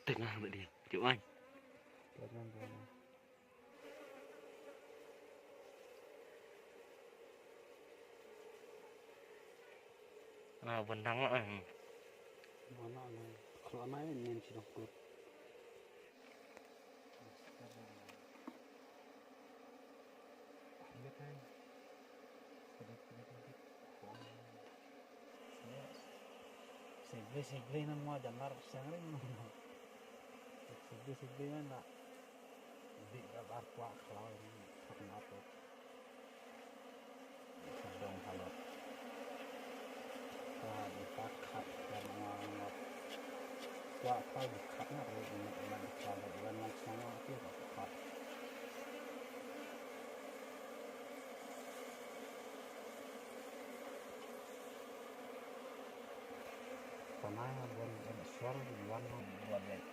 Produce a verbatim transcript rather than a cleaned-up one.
Tengah ba dia. Cuk ai. Ah, bendang lah. Mana ni? Kalau anai ni si doktor. Sibli sibli nang ma janar sengring. Sibli sibli nang la. Dik ka bar kwah khlaw ni khap na put. Dong halot. Ka di ka khat ka ma ngot. Kwah kwah di khat na re ni ma di khlaw di wan nang sama ki ka khat. Panai buan buan suar buan buan lek.